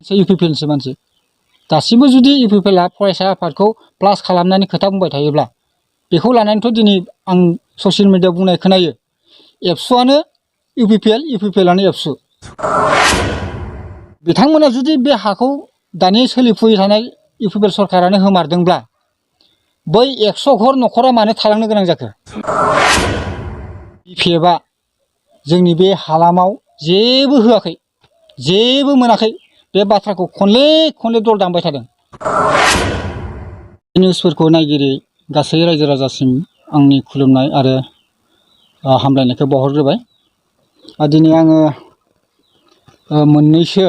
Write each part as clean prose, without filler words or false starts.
इउपिपिएलनिसो मानसि दासिमबो जुदि इउपिपिएलआ फरायसा आफादखौ प्लास खालामनानै खोथा बुंबाय थायोब्ला बेखौ लानानैथ' दिनै आं ससियेल मिडियायाव बुंनाय खोनायो एबसुआनो इउपिपिएलआनो एबसु बिथांमोना जुदि बे हाखौ दानि सोलिफुबाय थानाय इउपिपिएल सरकारानो होमारदोंब्ला बै 100 घर न'खरा मानो थालांनो गोनां जाखो बिपिएफआ जोंनि बे हालामाव जेबो होआखै जेबो मोनाखै बे बाथ्राखौ खनले खनले दल दामबाय थादों निउसफोरखौ नायगिरि गासै रायजो राजासिम आंनि खुलुमनाय आरो हामलायनायखौ बावहरग्रोबाय दिनै आङो मोननैसो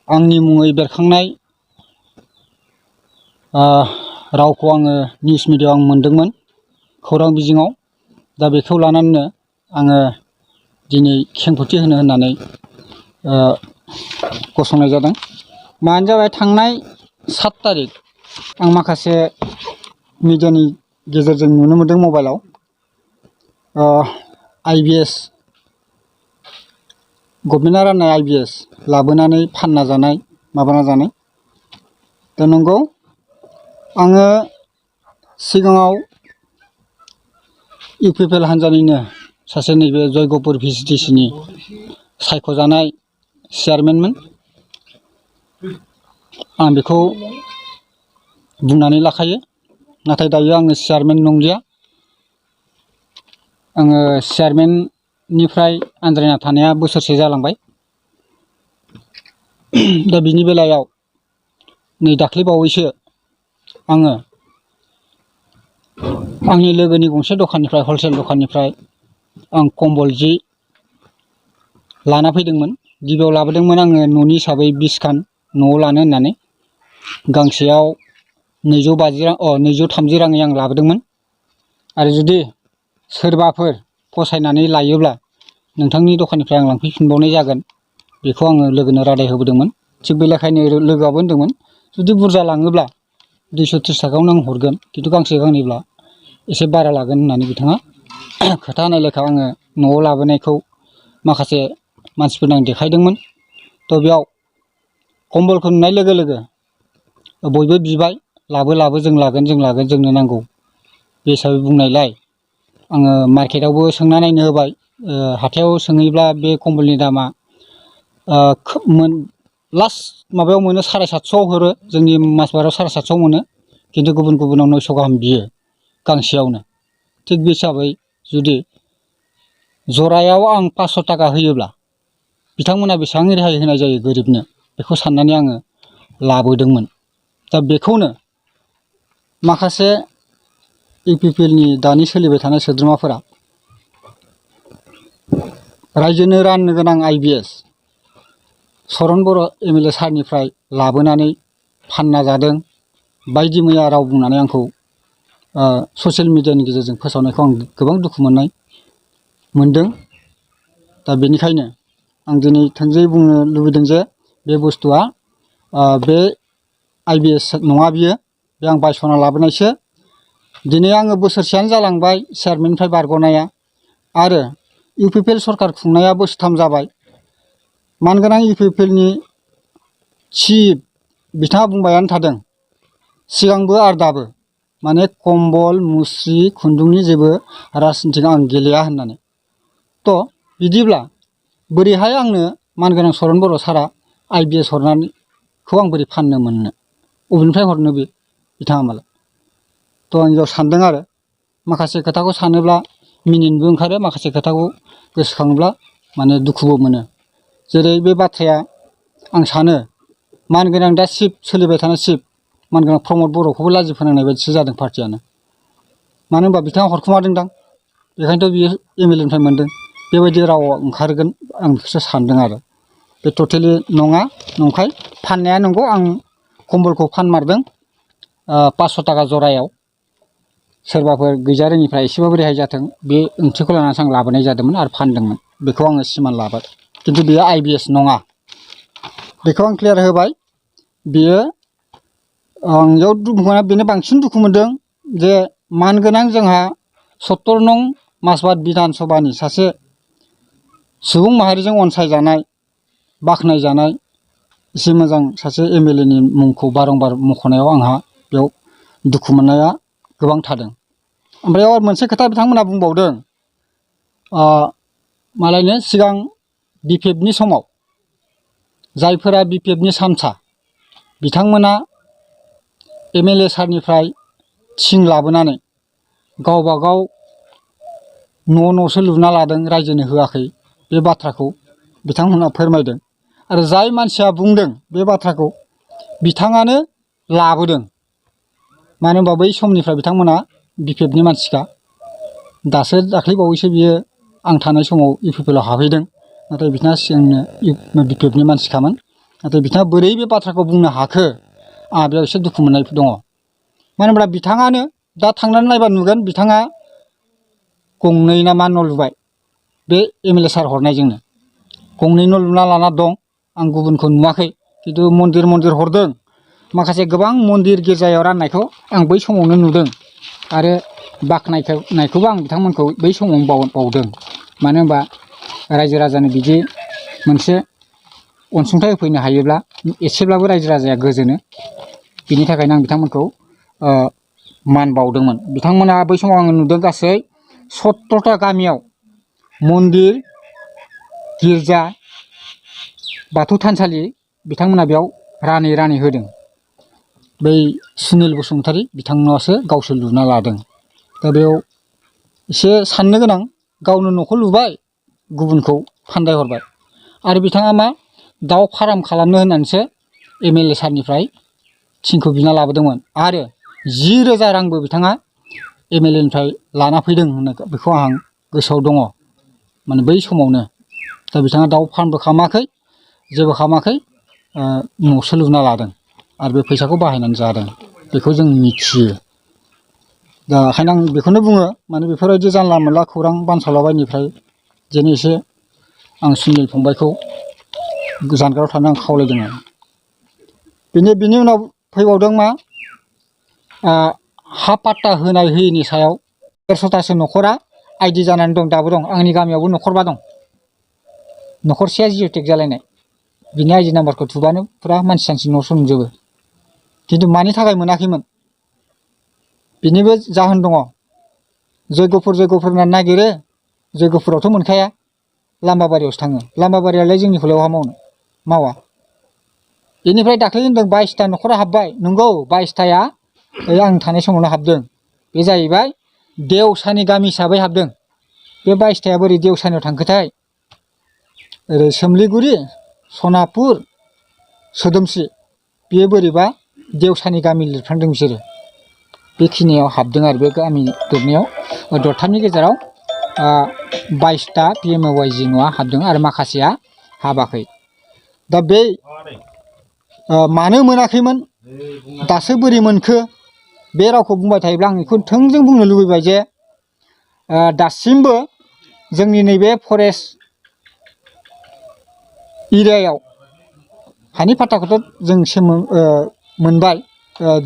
आंनि मुङै बेरखांनाय रावखौ आङो निउस मिडियायाव आं मोनदोंमोन खौरां बिजोङाव दा बेखौ लानानैनो आङो दिनै खेंफोरथि होननानै गसंनाय जादों मानो जाबाय थांनाय 7 तारिख आं माखासे मिडियानि गेजेरजों नुनो मोनदों मबाइलाव आईबीएस गभर्नमेन्टआ राननाय आईबीएस लाबोनानै फानना जानाय माबाना जानाय दा नंगौ आङो सिगाङाव इउपिपिएल हान्जानिनो सासे नैबे जयगपुर भिसिडिसिनि सायख'जानाय चेयारमेनमोन आं बेखौ बुंनानै लाखायो नाथाय दायो आङो चेयारमेन नंलिया आङो चेयारमेननिफ्राय आनज्रायना थानाया बोसोरसे जालांबाय दा बिनि बेलायाव नै दाख्लै बावैसो आङो आंनि लोगोनि गंसे दखाननिफ्राय हलसेल दखाननिफ्राय आं कम्बल जि लाना फैदोंमोन गिबियाव लाबोदोंमोन आङो न'नि हिसाबै 20 खान न'आव लानो होननानै गांसेयाव 250 रां 230 राङै आं लाबोदोंमोन आरो जुदि सोरबाफोर फसायनानै लायोब्ला नोंथांनि दखाननिफ्राय आं लांफैफिनबावनाय जागोन बेखौ आङो लोगोनो रादाय होबोदोंमोन थिग बे लेखायनो लोगोआबो होनदोंमोन जुदि बुरजा लाङोब्ला 230 थाखायावनो आं हरगोन खिन्थु गांसे गांनैब्ला एसे बारा लागोन होननानै बिथाङा खोथा होनाय लेखा आङो न'आव लाबोनायखौ माखासे मानसिफोरनो आं देखायदोंमोन थ' बेयाव कम्बलखौ नुनाय लोगो लोगो बयबो बिबाय लाबो जों लागोन जोंनो नांगौ बे हिसाबै बुंनायलाय आङो मार्केटावबो सोंना नायनो होबाय हाथायाव सोङैब्ला बे कम्बलनि दामा लास्ट माबायाव मोनो 750 हरो जोंनि मासबाराव 750 मोनो खिन्थु गुबुनाव 900 गाहाम बियो गांसेयावनो थिग बे हिसाबै जुदि जरायाव आं 500 थाखा होयोब्ला बिथांमोना बेसेबां रेहाय होनाय जायो गोरिबनो बेखौ साननानै आङो लाबोदोंमोन दा बेखौनो माखासे इउपिपिएलनि दानि सोलिबाय थानाय सोद्रोमाफोरा रायजोनो राननो गोनां आईबीएस चरण बर' एमएलए सारनिफ्राय लाबोनानै फानना जादों बायदि मैया राव बुंनानै आंखौ ससियेल मिडियानि गेजेरजों फोसावनायखौ आं गोबां दुखु मोनदों दा बेनिखायनो आं दिनै थोंजोङै बुंनो लुबैदों जे बे बुस्थुआ बे आईबीएस नङा बियो बे आं बायस'ना लाबोनायसो दिनै आङो बोसोरसेयानो जालांबाय चेयारमेननिफ्राय बारग'नाया आरो इउपिपिएल सरकार खुंनाया बोसोरथाम जाबाय मानगोनां इउपिपिएलनि चिफ बिथाङा बुंबायानो थादों सिगांबो आरो दाबो माने कम्बल मुस्रि खुन्दुंनि जेबो राजनिथिक आं गेलेया होननानै थ' बिदिब्ला बोरैहाय आंनो मानगोनां चरण बर' सारा आईबीएस हरनानैखौ आं बोरै फाननो मोननो अबेनिफ्राय हरनो बिथाङा मालाय थ' आं बेयाव सानदों आरो माखासे खोथाखौ सानोब्ला मिनिनोबो ओंखारो माखासे खोथाखौ गोसोखाङोब्ला माने दुखुबो मोनो जेरै बे बाथ्राया आं सानो मानगोनां दा चिफ सोलिबाय थानाय चिफ मानगोनां प्रमद बर'खौबो लाजि फोनांनाय बायदिसो जादों पार्टियानो मानो होनबा बिथाङा हरखुमादोंदां बेखायनोथ' बियो एमएलएनिफ्राय मोनदों बेबायदि राव ओंखारगोन आं बेखौसो सानदों आरो बे टटेलि नङा नंखाय फाननाया नंगौ आं कम्बलखौ फानमारदों 500 थाखा जरायाव सोरबाफोर गैजारोङिफ्रा एसेबाबो रेहाय जाथों बे ओंथिखौ लानानैसो आं लाबोनाय जादोंमोन आरो फानदोंमोन बेखौ आङो सिमान लाबाय खिन्थु बेयो आईबीएस नङा बेखौ आं क्लियार होबाय बेयो आं बेयाव दुखु मोना बेनो बांसिन दुखु मोनदों जे मानगोनां जोंहा 70 नं मासबाद बिधान सभानि सासे सुबुं माहारिजों अनसायजानाय बाख्नायजानाय एसे मोजां सासे MLA नि मुंखौ बारंबार मख'नायाव आंहा बेयाव दुखु मोननाया गोबां थादों। ओमफ्राय आरो मोनसे खोथा बिथांमोना बुंबावदों, मालायनो सिगां BPF नि समाव जायफोरा BPF नि सामसा बिथांमोना MLA सारनिफ्राय थिं लाबोनानै गावबा गाव न'सो लुना लादों, रायजोनो होआखै, बे बाथ्राखौ बिथांमोना फोरमायदों। आरो जाय मानसिया बुंदों बे बाथ्राखौ बिथाङानो लाबोदों। मानो होनबा बै समनिफ्राय बिथांमोना BPF नि मानसिखा। दासो दाख्लैबावैसो बियो आं थानाय समाव UPPL आव हाबहैदों, नाथाय बिथाङा सिगांनो BPF नि मानसिखामोन। नाथाय बिथाङा बोरै बे बाथ्राखौ बुंनो हाखो, आंहा बेयाव एसे दुखु मोननाय दङ। मानो होनब्ला बिथाङानो दा थांनानै नायबा नुगोन, बिथाङा गंनै ना मा न' लुबाय बे MLA सार हरनायजोंनो। गंनै न' लुना लाना दं, आं गुबुनखौ नुवाखै, खिन्थु मन्दिर हरदों। माखासे गोबां मन्दिर गिर्जायाव राननायखौ आं बै समावनो नुदों आरो बाख्नायनायखौबो आं बिथांमोनखौ बै समावनो बावदों। मानो होनबा रायजो राजानो बिदि मोनसे अनसुंथाइ होफैनो हायोब्ला एसेब्लाबो रायजो राजाया गोजोनो। बिनि थाखायनो आं बिथांमोनखौ मान बावदोंमोन। बिथांमोना बै समाव आङो नुदों गासै 17टा गामियाव मन्दिर, गिर्जा, बाथौ थानसालि बिथांमोना बेयाव रानै होदों। बै सुनिल बसुमतारी बिथांनासो गावसोर लुना लादों। दा बेयाव एसे साननो गोनां, गावनो न'खौ लुबाय, गुबुनखौ फानदायहरबाय। आरो बिथाङा मा दाउ फार्म खालामनो होननानैसो MLA सारनिफ्राय थिंखौ बिना लाबोदोंमोन। आरो 10,000 रांबो बिथाङा MLA निफ्राय लाना फैदों होननाय बेखौ आं गोसोआव दङ, माने बै समावनो। दा बिथाङा दाउ फार्मबो खालामाखै, जेबो खालामाखै, न'सो लुना लादों आरो बे फैसाखौ बाहायनानै जादों, बेखौ जों मिथियो। दा ओंखायनो आं बेखौनो बुङो, माने बेफोरबायदि जानला मोनला खौरां बानसावलाबायनिफ्राय जेन एसे आं सुनिल फंबायखौ जानगाराव थानो आं खावलायदों। बिनि उनाव फैबावदों मा, हा पाट्टा होनाय होयैनि सायाव 150टासो न'खरा आइडि जानानै दं, दाबो दं। आंनि गामियावबो न'खरबा दं, न'खरसेया जिअ'टेक जालायनाय। बिनि आइडि नाम्बारखौ थुबानो फुरा मानसि न'सो नुजोबो। खिन्थु मानि थाखाय मोनाखैमोन, बिनिबो जाहोन दङ। जयग'फोर होनना नागिरो, जयग'फोरावथ' मोनखाया, लाम्बाबारियावसो थाङो। लाम्बाबारियालाय जोंनिखौलाय बहा मावा। बेनिफ्राय दाख्लै होनदों 22टा न'खरा हाबबाय। नंगौ, 22टाया आं थानाय समावनो हाबदों। बे जाहैबाय देवसानि गामि हिसाबै हाबदों। बे 22टाया बोरै देवसानियाव थांखोथाय, ओरै सोमलिगुरि, सनापुर, सोदोमस्रि, बेयो बोरैबा देवसानि गामि लिरफ्लांदों बिसोरो। बेखिनियाव हाबदों आरो बे गामि दरथामनि गेजेराव 22टा PMOYG न'आ हाबदों आरो माखासेया हाबाखै। दा बे मानो मोनाखैमोन, दासो बोरै मोनखो, बे रावखौ बुंबाय थायोब्ला आं बेखौ थोंजों बुंनो लुबैबाय जे दासिमबो जोंनि नैबे फरेस्ट एरियायाव हानि पाट्टाखौथ' जों मोनबाय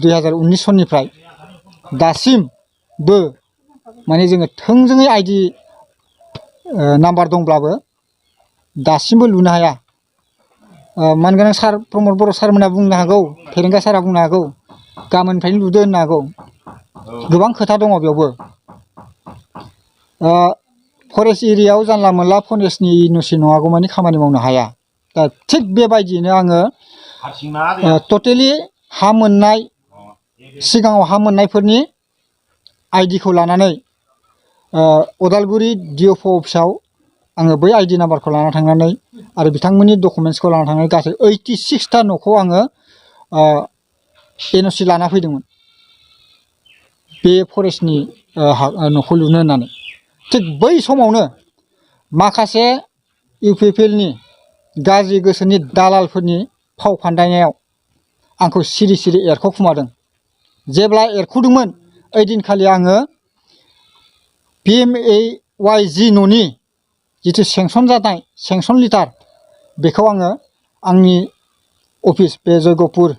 2019 सननिफ्राय। दासिमबो माने जोङो थोंजोङै आइडि नाम्बार दंब्लाबो दासिमबो लुनो हाया। मानगोनां सार प्रमद बर' सारमोनहा बुंनो हागौ, फेरेंगा सारा बुंनो हागौ, गाबोननिफ्रायनो लुदो होननो हागौ। गोबां खोथा दङ बेयावबो। फरेस्ट एरियायाव जानला मोनला फरेस्टनि NOC नङागौमानि खामानि मावनो हाया। दा थिग बेबायदियैनो आङो टटेलि हा मोननाय, सिगाङाव हा मोननायफोरनि आइडिखौ लानानै उदालगुरि DFO अफिसाव आङो बै आइडि नाम्बारखौ लाना थांनानै आरो बिथांमोननि डकुमेन्ट्सखौ लाना थांनानै गासै 86टा न'खौ आङो NOC लाना फैदोंमोन, बे फरेस्टनि न'खौ लुनो होननानै। थिग बै समावनो माखासे UPPL नि गाज्रि गोसोनि दालालफोरनि फाव फान्दायनायाव आंखौ सिरि सिरि एरखुमादों। जेब्ला एरखुदोंमोन ओइदिनखालि आङो PMOYG न'नि जिथु सेंसन जानाय सेंसन लिटार, बेखौ आङो आंनि अफिस बे जयग'पुर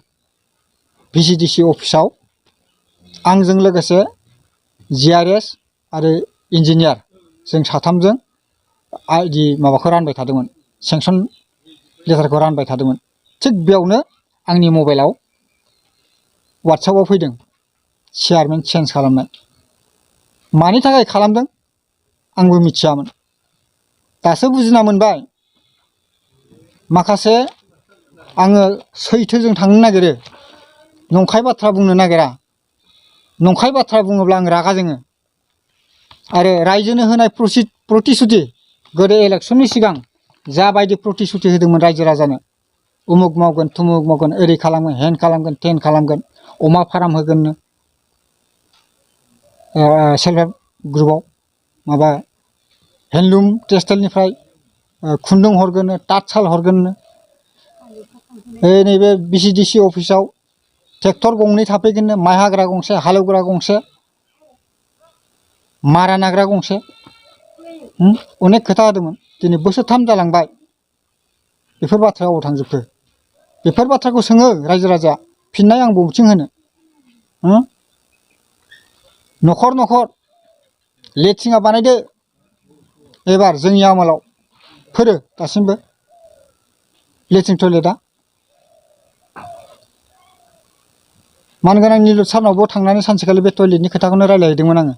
VCDC अफिसाव आंजों लोगोसे GRS आरो इन्जिनियार जों साथामजों आइडि माबाखौ रानबाय थादोंमोन, सेंसन लेटारखौ रानबाय थादोंमोन। थिग बेयावनो आंनि मबाइलाव वाट्सएपआव फैदों चेयारमेन चेन्ज खालामनाय। मानि थाखाय खालामदों आंबो मिथियामोन। दासो बुजिना मोनबाय माखासे आङो सैथोजों थांनो नागिरो, नंखाय बाथ्रा बुंनो नागिरा। नंखाय बाथ्रा बुङोब्ला आं रागा जोङो। आरो रायजोनो होनाय प्रतिश्रुति गोदो इलेक्सननि सिगां जाबायदि प्रतिश्रुति होदोंमोन रायजो राजानो, उमुक मावगोन थुमुक मावगोन, ओरै खालामगोन हेन खालामगोन टेन खालामगोन, अमा फार्म होगोननो, सेल्फ हेल्प ग्रुपआव माबा हेन्दलुम टेक्सटाइलनिफ्राय खुन्दुं हरगोननो, तातसाल हरगोननो, नैबे बिसिडिसि अफिसाव ट्रेक्टर गंनै थाफैगोननो, माइ हाग्रा गंसे, हालेवग्रा गंसे, मारा नाग्रा गंसे, अनेक खोथा होदोंमोन। दिनै बोसोरथाम जालांबाय, बेफोर बाथ्राया अबाव थांजोबखो? बेफोर बाथ्राखौ सोङो रायजो राजाया, फिननाय आं बबेथिं होनो? न'खर न'खर लेट्रिना बानायदो एबार जोंनि आमोलाव, फोरो दासिमबो लेट्रिन टयलेटआ। मानगोनां निलुत सारनावबो थांनानै सानसेखालि बे टयलेटनि खोथाखौनो रायज्लायहैदोंमोन आङो।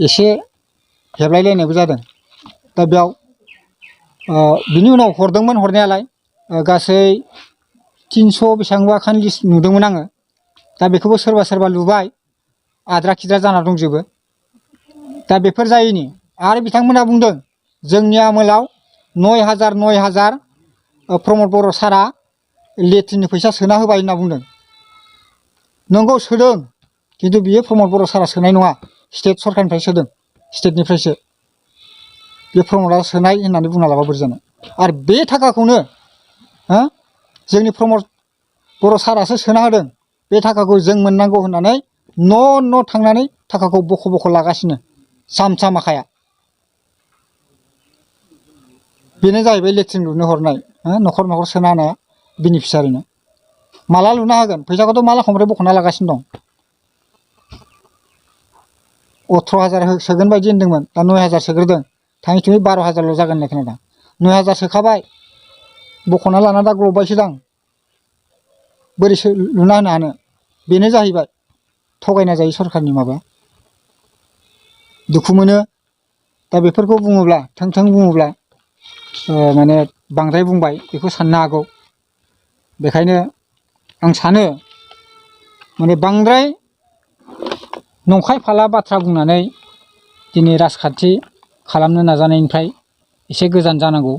एसे हेबलायलायनायबो जादों। दा बेयाव बिनि उनाव हरदोंमोन हरनायालाय, गासै 300 बेसेबांबा खान लिस्ट नुदोंमोन आङो। दा बेखौबो सोरबा सोरबा लुबाय, आद्रा खिद्रा जाना दंजोबो। दा बेफोर जायैनि आरो बिथांमोना बुंदों जोंनि आमोलाव 9,000 प्रमद बर' सारा लेट्रिननि फैसा सोना होबाय होनना बुंदों। नंगौ सोदों, खिन्थु बियो प्रमद बर' सारा सोनाय नङा, स्टेट सरखारनिफ्राय सोदों, स्टेटनिफ्रायसो। बे प्रमदआ सोनाय होननानै बुंना लाबा बोरै जानो? आरो बे थाखाखौनो जोंनि प्रमद बर' सारासो सोना होदों। बे थाखाखौ जों मोननांगौ होननानै न' न' थांनानै थाखाखौ बख' बख' लागासिनो सामसा माखाया। बेनो जाहैबाय लेट्रिन लुनो हरनाय, न'खर न'खर सोना होनाया बेनिफिसारिनो। माला लुना होगोन? फैसाखौथ' माला खमफ्राय बख'ना लागासिनो दं। 18,000 सोगोन बायदि होनदोंमोन, दा 9,000 सोग्रोदों। थाङै थुङै 12,000ल' जागोन होननाय खोनादों। 9,000 सोखाबाय, बख'ना लाना दा ग्लबबायसो दां। बोरै लुना होनो हानो? बेनो जाहैबाय थगायना जायो सरखारनि माबा। दुखु मोनो। दा बेफोरखौ बुङोब्ला, थों थों बुङोब्ला माने बांद्राय बुंबाय बेखौ साननो हागौ। बेखायनो आं सानो माने बांद्राय नंखाय फाला बाथ्रा बुंनानै दिनै राजखान्थि खालामनो नाजानायनिफ्राय एसे गोजान जानांगौ।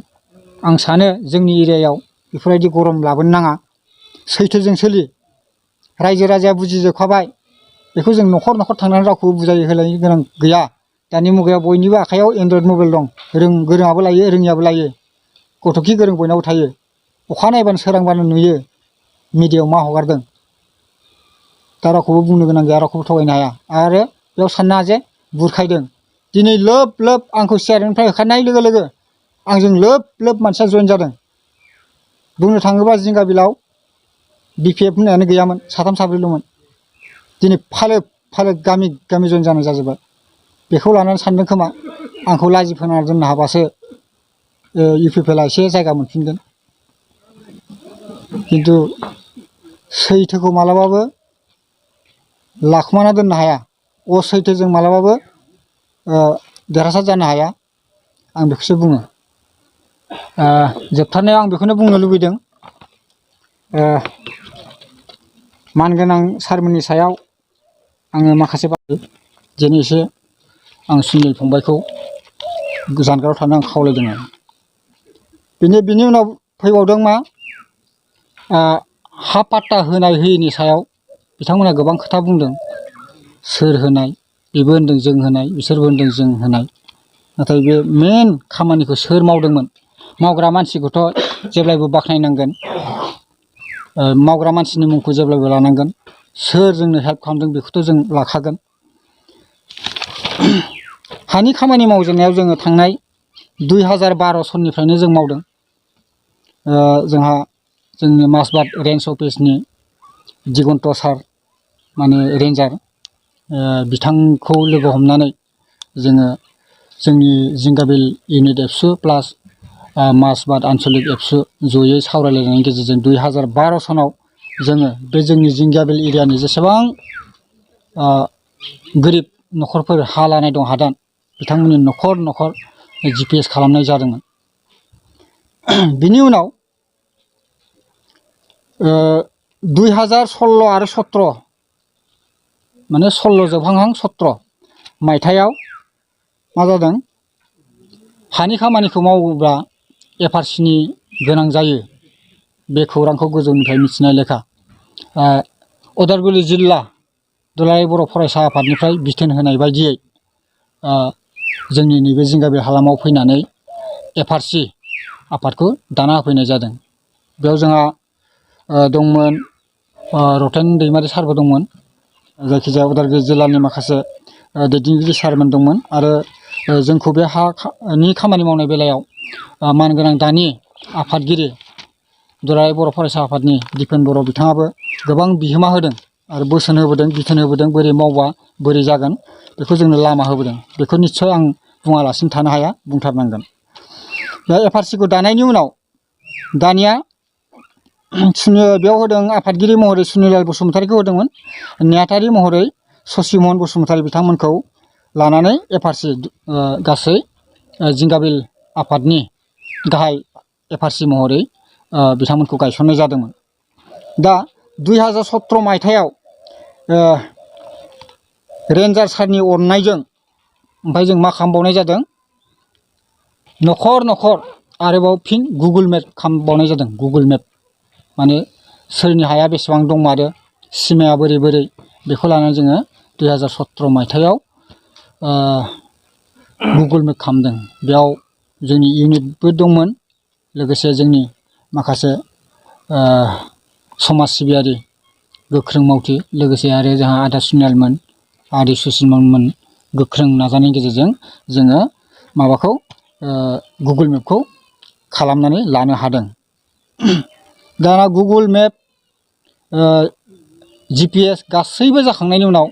आं सानो जोंनि एरियायाव बेफोरबायदि गरम लाबोनो नाङा। सैथोजों सोलि। रायजो राजाया बुजिजोबखाबाय। बेखौ जों न'खर न'खर थांनानै रावखौबो बुजाय होलायनो गोनां गैया। दानि मुगायाव बयनिबो आखाइयाव एन्ड्रइड मबाइल दं। गोरोङाबो लायो, रोङियाबो लायो। गथ'खि गोरों बयनावबो थायो। अखा नायबानो सोरांबानो नुयो मिडियायाव मा हगारदों। दा रावखौबो बुंनो गोनां गैया, रावखौबो थगायनो हाया। आरो बेयाव साननाङा जे बुरखायदों। दिनै लोब लोब आंखौ चेयारमेननिफ्राय होखारनाय लोगो लोगो आंजों लोब लोब मानसिया जइन जादों। बुंनो थाङोबा जिंगाबिलाव BPF होननायानो गैयामोन, 3 4ल'मोन। दिनै फालो फालो गामि गामि जइन जानाय जाजोब्बाय। बेखौ लानानै सानदों खोमा आंखौ लाजि फोनांना दोननो हाबासो UPPLआ एसे जायगा मोनफिनगोन। खिन्थु सैथोखौ मालाबाबो लाखुमाना दोननो हाया। असैथोजों मालाबाबो देरहासार जानो हाया। आं बेखौसो बुङो। जोबथारनायाव आं बेखौनो बुंनो लुबैदों, मानगोनां सारमोननि सायाव आङो माखासे बाथ्रा जेने एसे आं सुनिल फंबायखौ जानगाराव थानो आं खावलायदों आरो। बिनि उनाव फैबावदों मा, हा पाट्टा होनाय होयैनि सायाव बिथांमोना गोबां खोथा बुंदों। सोर होनाय? बेबो होनदों जों होनाय, बिसोरबो होनदों जों होनाय। नाथाय बे मेन खामानिखौ सोर मावदोंमोन? मावग्रा मानसिखौथ' जेब्लायबो बाख्नायनांगोन। मावग्रा मानसिनि मुंखौ जेब्लायबो लानांगोन। सोर जोंनो हेल्प खालामदों बेखौथ' जों लाखागोन। हानि खामानि मावजेननायाव जोङो थांनाय 2012 सननिफ्रायनो जों मावदों। जोंहा जोंनि माजबाद रेन्ज अफिसनि दिगन्त सार माने रेन्जार, बिथांखौ लोगो हमनानै जोङो जोंनि जिंगाबिल इउनिट एबसु प्लास माजबाद आन्सलिक एबसु जयै सावरायलायनायनि गेजेरजों 2012 सनाव जोङो बे जोंनि जिंगियाबिल एरियानि जेसेबां गोरिब न'खरफोर हा लानाय दं हादान बिथांमोननि न'खर न'खर GPS खालामनाय जादोंमोन। बिनि उनाव 2016 आरो 17 माने 16 जोबहांहां 17 मायथाइयाव मा जादों हानि खामानिखौ मावोब्ला FRCनि गोनां जायो बे खौरांखौ गोजौनिफ्राय मिथिनाय लेखा उदालगुरि जिल्ला दुलाराय बर' फरायसा आफादनिफ्राय बिथोन होनाय बायदियै जोंनि नैबे जिंगाबिल हालामाव फैनानै FRC आफादखौ दाना होफैनाय जादों। बेयाव जोंहा दंमोन रतेन दैमारि सारबो दंमोन, जायखिजाया उदालगुरि जिल्लानि माखासे दैदेनगिरि सारमोन दंमोन आरो जोंखौ बे हानि खामानि मावनाय बेलायाव मानगोनां दानि आफादगिरि दुलाराय बर' फरायसा आफादनि दिपेन बर' बिथाङाबो गोबां बिहोमा होदों आरो बोसोन होबोदों, बिथोन होबोदों, बोरै मावबा बोरै जागोन बेखौ जोंनो लामा होबोदों। बेखौ निस्सय आं बुङालासिनो थानो हाया, बुंथारनांगोन। दा FRCखौ दानायनि उनाव दानिया बेयाव होदों आफादगिरि महरै सुनिलाल बसुमतारीखौ होदोंमोन, नेहाथारि महरै ससिमहन बसुमतारी बिथांमोनखौ लानानै FRC गासै जिंगाबिल आफादनि गाहाय FRC महरै बिथांमोनखौ गायसननाय जादोंमोन। दा 2017 मायथाइयाव रेन्जार सारनि अननायजों ओमफ्राय जों मा खालामबावनाय जादों, न'खर न'खर आरोबाव फिन गुगोल मेप खालामबावनाय जादों। गुगोल मेप माने सोरनि हाया बेसेबां दंमारो, सिमाया बोरै बोरै, बेखौ लानानै जोङो 2017 मायथाइयाव गुगोल मेप खालामदों। बेयाव जोंनि इउनिटबो दंमोन, लोगोसे जोंनि माखासे समाज सिबियारि गोख्रों मावथि, लोगोसे आरो जोंहा आदा सुनिलालमोन, आदै सुसिलमोन गोख्रों नाजानायनि गेजेरजों जोङो माबाखौ गुगोल मेपखौ खालामनानै लानो हादों। दाना गुगोल मेप GPS गासैबो जाखांनायनि उनाव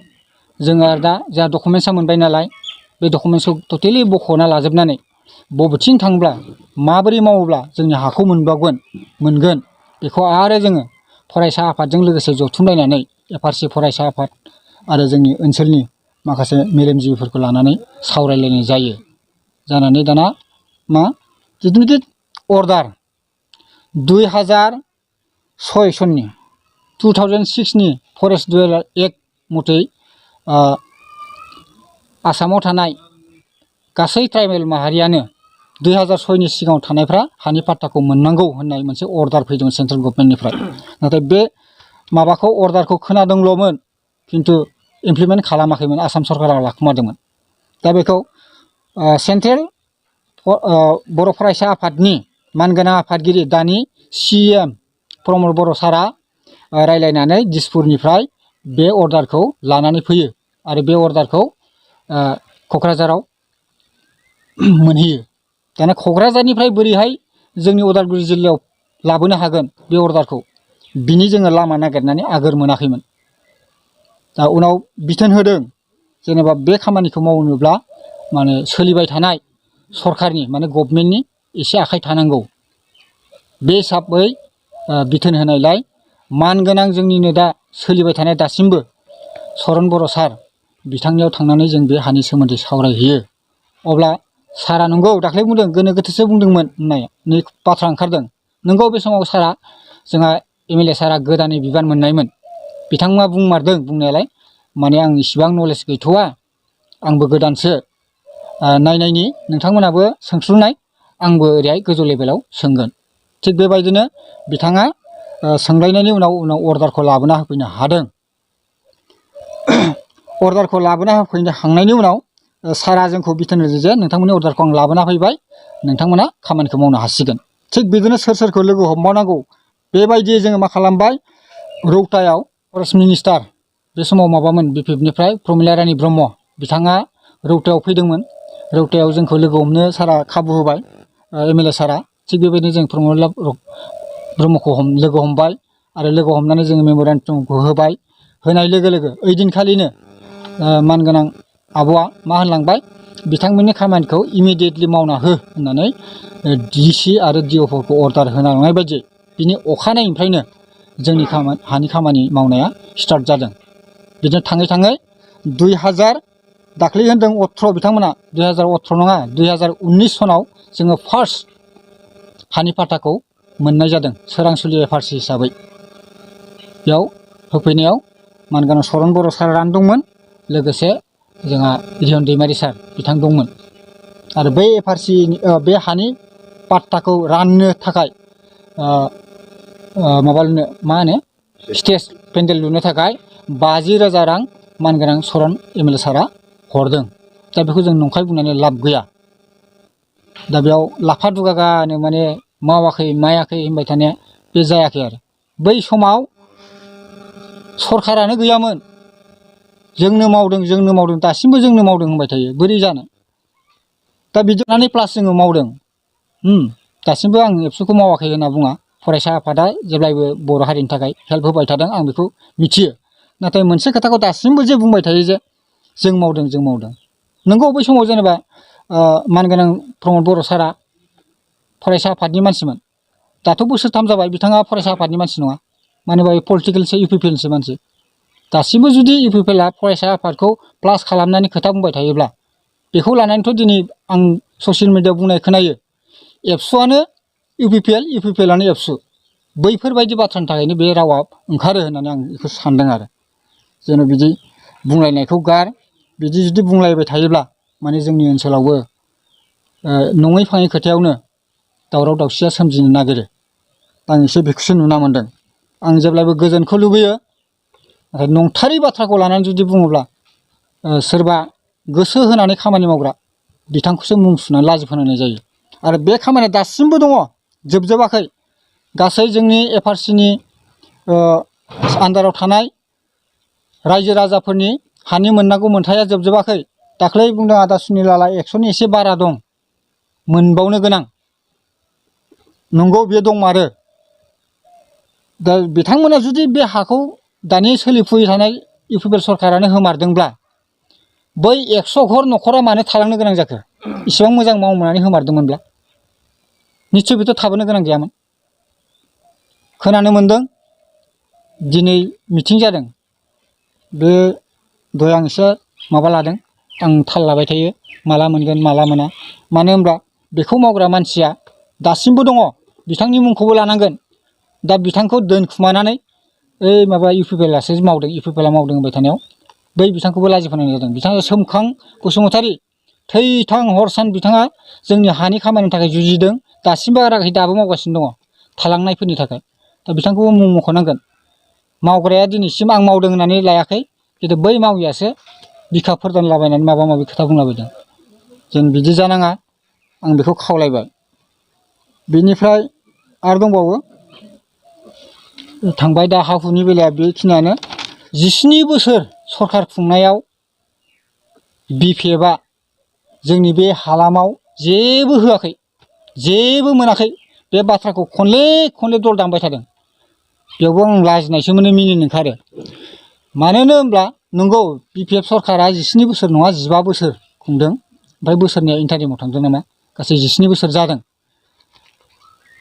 जोङो दा जोंहा डकुमेन्टसा मोनबाय नालाय, बे डकुमेन्टसखौ टटेलि बख'ना लाजोबनानै बबेथिं थांब्ला माबोरै मावोब्ला जोंनि हाखौ मोनगोन बेखौ आरो जोङो फरायसा आफादजों लोगोसे जथुमलायनानै FRC फरायसा आफाद आरो जोंनि ओनसोलनि माखासे मेलेमजिबिफोरखौ लानानै सावरायलायनाय जायो। जानानै दाना मा जिथुनाखि अर्डार 2006 सननि 2006 नि फरेस्ट डुवेलार एक्ट मथै आसामाव थानाय गासै ट्राइबेल माहारियानो 2006 नि सिगाङाव थानायफ्रा हानि पाट्टाखौ मोननांगौ होननाय मोनसे अर्डार फैदों सेन्ट्रेल गभर्नमेन्टनिफ्राय। नाथाय बे माबाखौ अर्डारखौ खोनादोंल'मोन, खिन्थु इमप्लिमेन्ट खालामाखैमोन, आसाम सरकारा लाखुमादोंमोन। दा बेखौ सेन्ट्रेल बर' फरायसा आफादनि मानगोनां आफादगिरि दानि CM प्रमद बर' सारा रायलायनानै दिसपुरनिफ्राय बे अर्डारखौ लानानै फैयो आरो बे अर्डारखौ क'क्राझाराव मोनहैयो। दाना क'क्राझारनिफ्राय बोरैहाय जोंनि उदालगुरि जिल्लायाव लाबोनो हागोन बे अर्डारखौ, बिनि जोङो लामा नागिरनानै आगोर मोनाखैमोन। दा उनाव बिथोन होदों, जेनेबा बे खामानिखौ मावनोब्ला माने सोलिबाय थानाय सरकारनि माने गभर्नमेन्टनि एसे आखाइ थानांगौ। बे हिसाबै बिथोन होनायलाय मानगोनां जोंनिनो दा सोलिबाय थानाय दासिमबो चरन बर' सार बिथांनियाव थांनानै जों बे हानि सोमोन्दै सावरायहैयो। अब्ला सारा नंगौ दाख्लै बुंदों, गोनो गोथोसो बुंदोंमोन होननाय नै बाथ्रा ओंखारदों। नंगौ, बे समाव सारा जोंहा MLA सारा गोदानै बिबान मोननायमोन। बिथाङा बुंमारदों बुंनायालाय, माने आं इसिबां नलेज गैथ'वा, आंबो गोदानसो, नायनायनि नोंथांमोनाबो सोंस्लुनाय, आंबो ओरैहाय गोजौ लेभेलाव सोंगोन। थिग बेबायदिनो बिथाङा सोंलायनायनि उनाव अर्डारखौ लाबोना होफैनो हादों। अर्डारखौ लाबोना होफैखांनायनि उनाव सारा जोंखौ बिथोन होदों जे नोंथांमोननि अर्डारखौ आं लाबोना फैबाय, नोंथांमोना खामानिखौ मावनो हासिगोन। थिग बिदिनो सोर सोरखौ लोगो हमबावनांगौ बेबायदियै जोङो मा खालामबाय, रौतायाव फरेस्ट मिनिस्टार बे समाव माबामोन BPFनिफ्राय प्रमिला रानी ब्रह्म बिथाङा रौतायाव फैदोंमोन। रौतायाव जोंखौ लोगो हमनो सारा खाबु होबाय, MLA सारा। थिग बेबायदिनो जों प्रमिला ब्रह्मखौ लोगो हमबाय आरो लोगो हमनानै जोङो मेम'रेन्डामखौ होबाय। होनाय लोगो लोगो ओइदिनखालिनो मानगोनां आब'आ मा होनलांबाय, बिथांमोननि खामानिखौ इमिडियेटलि मावना हो होननानै डिसि आरो डिअफोरखौ अर्डार होनांनाय बायदि बिनि अखानायैनिफ्रायनो जोंनि हानि खामानि मावनाया स्टार्ट जादों। बिदिनो थाङै थाङै 2000 दाख्लै होनदों 18 बिथांमोना 2018 नङा 2019 सनाव जोङो फार्स्ट हानि पाट्टाखौ मोननाय जादों सोरांसुलि एफआरसि हिसाबै। बेयाव होफैनायाव मानगोनां सरन बर' सारानो दंमोन, लोगोसे जोंहा रिहन दैमारि सार बिथां दंमोन। आरो बै एफआरसि बे हानि पाट्टाखौ राननो थाखाय माबानो मा होनो स्टेज पेन्डेल लुनो थाखाय 50,000 रां मानगोनां सरन एमएलए सारा हरदों। दा बेखौ जों नंखाय बुंनानै लाब गैया। दा बेयाव लाफा दुगागानो माने मावाखै मायाखै होनबाय थानाया बे जायाखै आरो। बै समाव सरखारानो गैयामोन, जोंनो मावदों दासिमबो जोंनो मावदों होनबाय थायो, बोरै जानो? दा बिदिनो प्लास जोङो मावदों। दासिमबो आं एबसुखौ मावाखै होनना बुङा। फरायसा आफादा जेब्लायबो बर' हारिनि थाखाय हेल्प होबाय थादों, आं बेखौ मिथियो। नाथाय मोनसे खोथाखौ दासिमबो जे बुंबाय थायो जे जों मावदों। नोंगौ बै समाव जेनेबा मानगोनां प्रमद बर' सारा फरायसा आफादनि मानसिमोन। दाथ' बोसोरथाम जाबाय बिथाङा फरायसा आफादनि मानसि नङा, मानो होनबा पलिटिकेलसो इउपिपिएलनिसो मानसि। दासिमबो जुदि इउपिपिएलआ फरायसा आफादखौ प्लास खालामनानै खोथा बुंबाय थायोब्ला, बेखौ लानानैथ' दिनै आं ससियेल मिडियायाव बुंनाय खोनायो एबसुआनो इउपिपिएलआनो एबसु। बैफोरबायदि बाथ्रानि थाखायनो बे रावा ओंखारो होननानै आं बेखौ सानदों आरो। जेन' बिदि बुंलायनायखौ गार, बिदि जुदि बुंलायबाय थायोब्ला माने जोंनि ओनसोलावबो नङै फाङै खोथायावनो दावराव दावसिया सोमजिनो नागिरो। आं एसे बेखौसो नुना मोन्दों। आं जेब्लाबो गोजोनखौ लुबैयो, नाथाय नंथारै बाथ्राखौ लानानै जुदि बुङोब्ला सोरबा गोसो होनानै खामानि मावग्रा बिथांखौसो मुं सुनानै लाजि फोनांनाय जायो। आरो बे खामानिया दासिमबो दङ, जोबजोबाखै। गासै जोंनि एफआरसिनि आन्दाराव थानाय रायजो राजाफोरनि हानि मोननांगौ मोनथाया जोबजोबाखै। दाख्लै बुंदों आदा सुनिलाला 100नि एसे बारा दं, मोनबावनो गोनां। नंगौ बेयो दंमारो। दा बिथांमोना जुदि बे हाखौ दानि सोलिफुबाय थानाय इउपिपिएल सरकारानो होमारदोंब्ला, बै 100 घर न'खरा मानो थालांनो गोनां जाखो? इसिबां मोजां मावनानै होमारदोंमोनब्ला निस्सय बेथ' थाबोनो गोनां गैयामोन। खोनानो मोन्दों दिनै मिटिं जादों। बे दहाय आं एसे माबा लादों, आं थाल लाबाय थायो माला मोनगोन माला मोना। मानो होनब्ला बेखौ मावग्रा मानसिया दासिमबो दङ, बिथांनि मुंखौबो लानांगोन। दा बिथांखौ दोनखुमानानै ओइ माबा इउपिपिएलआसो मावदों, इउपिपिएलआ मावदों होनबाय थानायाव बै बिथांखौबो लाजि फोनांनाय जादों। बिथाङा सोमखां बसुमतारी, थै-थां हर-सान बिथाङा जोंनि हानि खामानिनि थाखाय जुजिदों, दासिमबो गाराखै, दाबो मावगासिनो दङ थालांनायफोरनि थाखाय। दा बिथांखौबो मुं मख'नांगोन। मावग्राया दिनैसिम आं मावदों होननानै लायाखै, खिन्थु बै मावियासो बिखा फोरदानलाबायनानै माबा माबि खोथा बुंलाबायदों। जों बिदि जानाङा, आं बेखौ खावलायबाय। बेनिफ्राय आरो दंबावो, थांबाय दा हा हुनि बेलाया बेखिनियानो। 17 बोसोर सरखार खुंनायाव बिपिएफआ जोंनि बे हालामाव जेबो होआखै, जेबो मोनाखै। बे बाथ्राखौ खनले खनले दल दामबाय थादों। बेयावबो आं लाजिनायसो मोनो, मिनिनो ओंखारो। मानोनो होनब्ला नंगौ बिपिएफ सरकारा 17 बोसोर नङा 15 बोसोर खुंदों। ओमफ्राय बोसोरनिया इन्टारिमाव थांदों नामा, गासै 17 बोसोर जादों।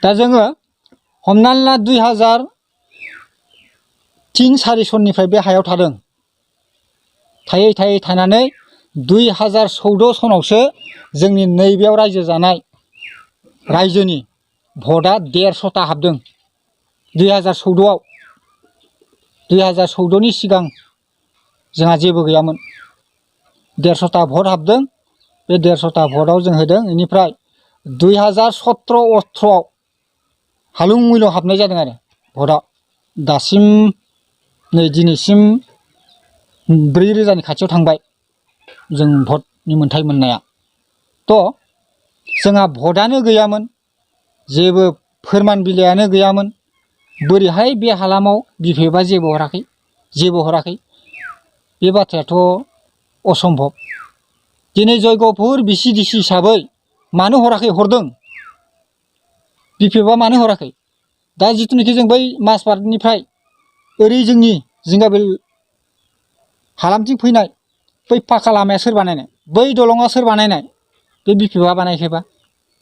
दा जोङो हमनानै ला 2003-4 सननिफ्राय बे हायाव थादों। थायै थायै थानानै 2014 सनावसो जोंनि नैबेयाव रायजो जानाय रायजोनि भटआ 150ता हाबदों। 2014आव 2014नि सिगां जोंहा जेबो गैयामोन। 150ता भट हाबदों। बे 150ता भटआव जों होदों। बेनिफ्राय 2017-18आव हालुं मैलुं हाबनाय जादों आरो भटआ। दासिम नै दिनैसिम 4,000नि खाथियाव थांबाय जों भटनि मोन्थाय मोननाया। जोंहा भटआनो गैयामोन, जेबो फोरमान बिलाइयानो गैयामोन। बोरैहाय बे हालामाव बिपिएफआ जेबो हराखै? बे बाथ्रायाथ' असम्भब। दिनै जयगपुर भिसिडिसि हिसाबै मानो हराखै? हरदों। बिपिएफआ मानो हराखै? दा जिथुनिखि जों बै माजबाटनिफ्राय ओरै जोंनि जिंगाबिल हालामथिं फैनाय बै पाका लामाया सोर बानायनाय बै दलङा सोर बानायनाय बे बिपिएफआ बानायखायबा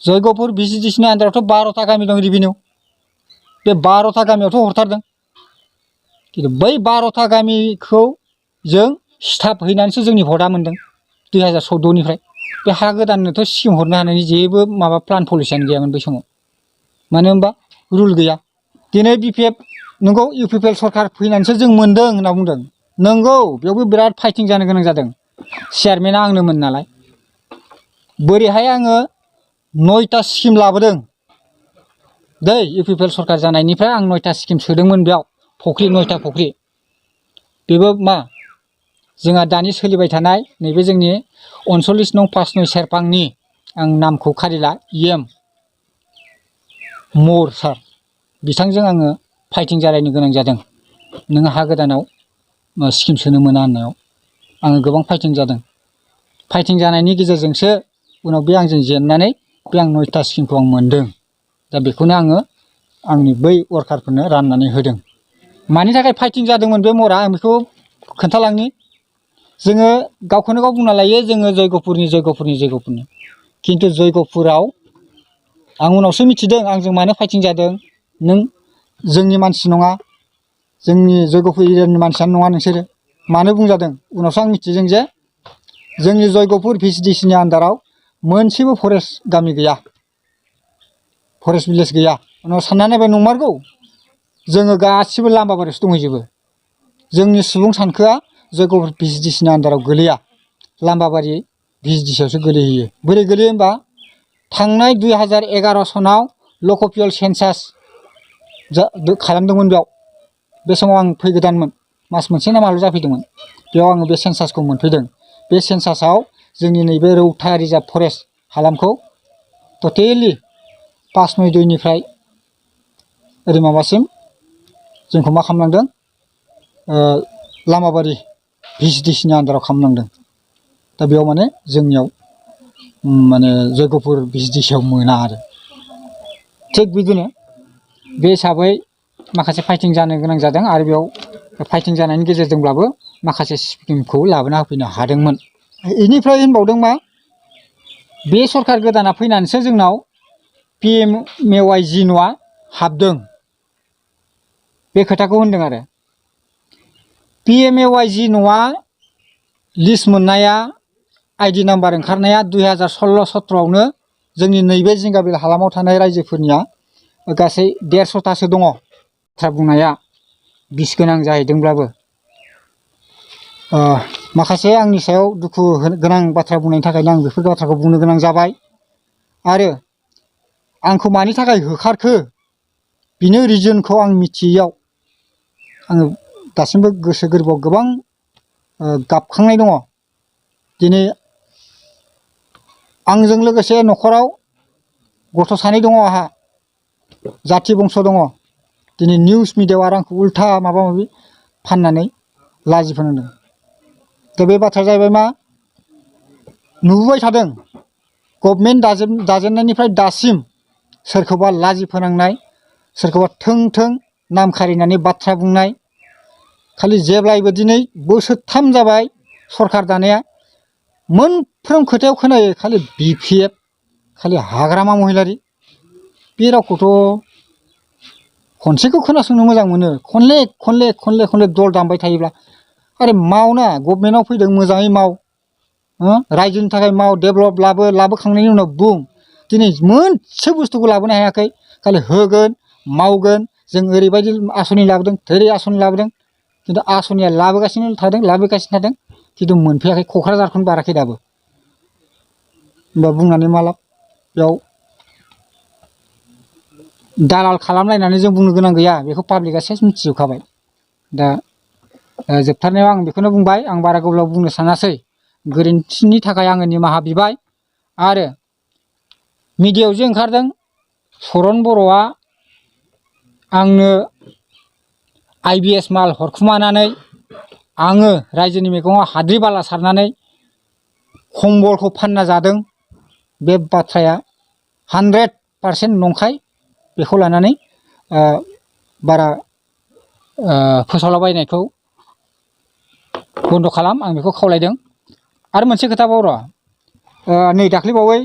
जयगपुर भिसिडिसिनि आन्दारावथ' 12टा गामि दं रिभिनिउ बे 12टा गामियावथ' हरथारदों खिन्थु बै 12टा गामिखौ जों स्टाफ हैनानैसो जोंनि भटआ मोनदों 2014निफ्राय बे हा गोदाननोथ' स्किम हरनो हानायनि जेबो माबा प्लान पलिसियानो गैयामोन बै समाव मानो होनबा रुल गैया दिनै बिपिएफ नंगौ इउपिपिएल सरकार फैनानैसो जों मोनदों होनना बुंदों नंगौ बेयावबो बिराद फाइटिं जानो गोनां जादों चेयारमेना आंनोमोन नालाय बोरैहाय आङो 9टा स्किम लाबोदों दै इउपिपिएल सरकार जानायनिफ्राय आं 9टा स्किम सोदोंमोन बेयाव फख्रि 9टा फख्रि बेबो मा जोंहा दानि सोलिबाय थानाय नैबे जोंनि 39 नं 5 नय सेरफांनि आं नामखौ खारिला इएम मर सार बिथांजों आङो फाइटिं जालायनो गोनां जादों नोङो हा गोदानाव स्किम सोनो मोना होननायाव आङो गोबां फाइटिं जादों फाइटिं जानायनि गेजेरजोंसो उनाव बे आंजों जेननानै बे आं 9टा स्किमखौ आं मोनदों दा बेखौनो आङो आंनि बै वर्कारफोरनो राननानै होदों मानि थाखाय फाइटिं जादोंमोन बे मरा आं बेखौ खोन्थालांनि जोङो गावखौनो गाव बुंना लायो जोङो जयगपुरनि खिन्थु जयगपुराव आं उनावसो मिथिदों आंजों मानो फाइटिं जादों नों जोंनि मानसि नङा जोंनि जयगपुर एरियानि मानसियानो नङा नोंसोरो मानो बुंजादों उनावसो आं मिथिदों जे जोंनि जयगपुर भिसिडिसिनि आन्दाराव मोनसेबो फरेस्ट गामि गैया फरेस्ट भिलेज गैया उनाव सानना नायबाय नंमारगौ जोङो गासिबो लामाबारियावसो दंहैजोबो जोंनि सुबुं सानखोआ जयगपुर भिसिडिसिनि आन्दाराव गोलैया लाम्बाबारि भिसिडिसियावसो गोलैहैयो बोरै गोलैयो होनबा थांनाय 2011 सनाव लकपियल सेन्सास खालामदोंमोन बेयाव बे समाव आं फैगोदानमोन मास मोनसे ना माल' जाफैदोंमोन बेयाव आङो बे सेन्सासखौ मोनफैदों बे सेन्सासाव जोंनि नैबे रौता रिजार्भ फरेस्ट हालामखौ टटेलि 5 नय 2निफ्राय ओरै माबासिम जोंखौ मा खालामलांदों लामाबारि भिसिडिसिनि आन्दाराव खालामलांदों दा बेयाव माने जोंनियाव माने जयगपुर भिसिडिसियाव मोना आरो थिग बिदिनो बे हिसाबै माखासे फाइटिं जानो गोनां जादों आरो बेयाव फाइटिं जानायनि गेजेरजोंब्लाबो माखासे स्किमखौ लाबोना होफैनो हादोंमोन बेनिफ्राय होनबावदों मा बे सरकार गोदाना फैनानैसो जोंनाव पिएमएवाइ जि न'आ हाबदों बे खोथाखौ होनदों आरो पिएमएवाइ जि न'आ लिस्ट मोननाया आइडि नाम्बार ओंखारनाया 2016-17आवनो जोंनि नैबे जिंगाबिल हालामाव थानाय रायजोफोरनिया गासै 150टासो दङ बाथ्रा बुंनाया बिस गोनां जाहैदोंब्लाबो माखासे आंनि सायाव दुखु गोनां बाथ्रा बुंनायनि थाखायनो आं बेफोर बाथ्राखौ बुंनो गोनां जाबाय आरो आंखौ मानि थाखाय होखारखो बिनि रिजनखौ आं मिथियैयाव आङो दासिमबो गोसो गोरबोआव गोबां गाबखांनाय दङ दिनै आंजों लोगोसे न'खराव गथ' 2 दङ आंहा जाथि बंस दङ दिनै निउस मिडियाआव आरो आंखौ उल्था माबा माबि फाननानै लाजि फोनांदों दा बे बाथ्राया जाहैबाय मा नुबोबाय थादों गभर्नमेन्ट दाजेननायनिफ्राय दासिम सोरखौबा लाजि फोनांनाय सोरखौबा थों थों नाम खारिनानै बाथ्रा बुंनाय खालि जेब्लायबो दिनै बोसोरथाम जाबाय सरकार दानाया मोनफ्रोम खोथायाव खोनायो खालि बिपिएफ खालि हाग्रामा महिलारि बे रावखौथ' खनसेखौ खोनासंनो मोजां मोनो खनले दल दामबाय थायोब्ला आरे मावना गभर्नमेन्टआव फैदों मोजाङै माव रायजोनि थाखाय माव डेभेलप लाबोखांनायनि उनाव बुं दिनै मोनसे बुस्थुखौ लाबोनो हायाखै खालि होगोन मावगोन जों ओरैबायदि आसनि लाबोदों थोरै आसनि लाबोदों खिन्थु आसनिया लाबोगासिनो थादों खिन्थु मोनफैयाखै क'क्राझारखौनो बाराखै दाबो होमबा बुंनानै मा लाब बेयाव दालाल खालामलायनानै जों बुंनो गोनां गैया बेखौ पाब्लिकआ सेस मिथिजोबखाबाय दा जोबथारनायाव आं बेखौनो बुंबाय आं बारा गोलाव बुंनो सानासै गोरोन्थिनि थाखाय आङो निमाहा बिबाय आरो मिडियायाव जे ओंखारदों सरन बर'आ आंनो आइबिएस माल हरखुमानानै आङो रायजोनि मैगङाव हाद्रि बाला सारनानै खम्बलखौ फानना जादों बे बाथ्राया 100% नंखाय बेखौ लानानै बारा फोसावलाबायनायखौ बन्द' खालाम आं बेखौ खावलायदों आरो मोनसे खोथाबाव र' नै दाख्लैबावै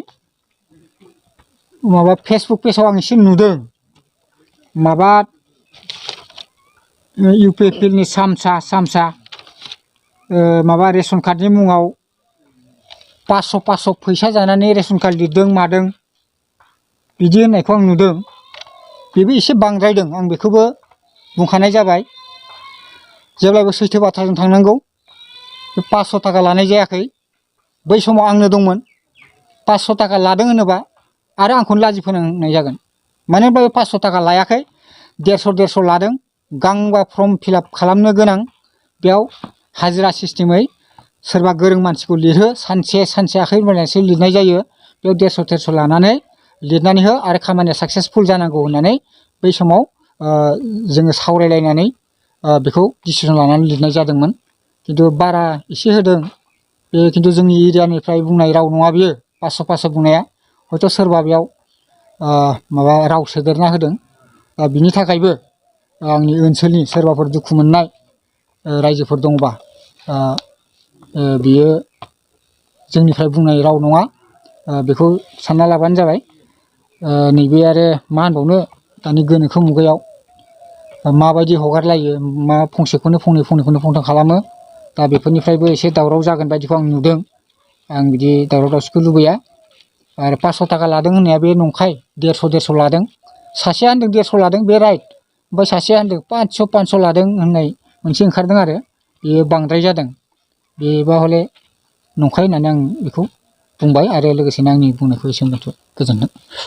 माबा फेसबुक पेजाव आं एसे नुदों माबा इउपिपिएलनि सामसा माबा रेशन कार्डनि मुङाव 500 फैसा जानानै रेशन कार्ड लिरदों मादों बिदि होननायखौ आं नुदों। बेबो एसे बांद्रायदों आं बेखौबो बुंखानाय जाबाय। जेब्लाबो सैथो बाथ्राजों थांनांगौ। 500 थाखा लानाय जायाखै। बै समाव आंनो दंमोन। 500 थाखा लादों होनोबा आरो आंखौनो लाजि फोनांनाय जागोन। मानो होनबा 500 थाखा लायाखै 150 लादों। गांबा फर्म फिलआप खालामनो गोनां बेयाव हाजिरा सिस्टेमै सोरबा गोरों मानसिखौ लिरहो सानसे आखाइ होनबासो लिरनाय जायो। बेयाव 150 लानानै लिरनानै हो आरो खामानिया साक्सेसफुल जानांगौ होननानै बै समाव जोङो सावरायलायनानै बेखौ डिसिसन लानानै लिरनाय जादोंमोन। खिन्थु बारा एसे होदों बे खिन्थु जोंनि एरियानिफ्राय बुंनाय राव नङा बियो 500 बुंनाया हयथ' सोरबा बेयाव माबा राव सोदेरना होदों। बिनि थाखायबो आंनि ओनसोलनि सोरबाफोर दुखु मोननाय रायजोफोर दंबा बियो जोंनिफ्राय बुंनाय राव नङा बेखौ सानना लाबानो जाबाय। नैबे आरो मा होनबावनो दानि गोनोखो मुगायाव माबायदि हगारलायो मा फंसेखौनो फंनैखौनो फंथाम खालामो। दा बेफोरनिफ्रायबो एसे दावराव जागोन बायदिखौ आं नुदों। आं बिदि दावराव दावसिखौ लुबैया। आरो 500 थाखा लादों होननाया बे नंखाय 150 लादों। सासेया होनदों 150 लादों बे राइट। ओमफ्राय सासेया होनदों 500 लादों होननाय मोनसे ओंखारदों आरो बेयो बांद्राय जादों। बेबा हले नंखाय होननानै आं बेखौ बुंबाय आरो लोगोसेनो आंनि बुंनायखौ एसेयावनो दोनथ'बाय। गोजोन्थों।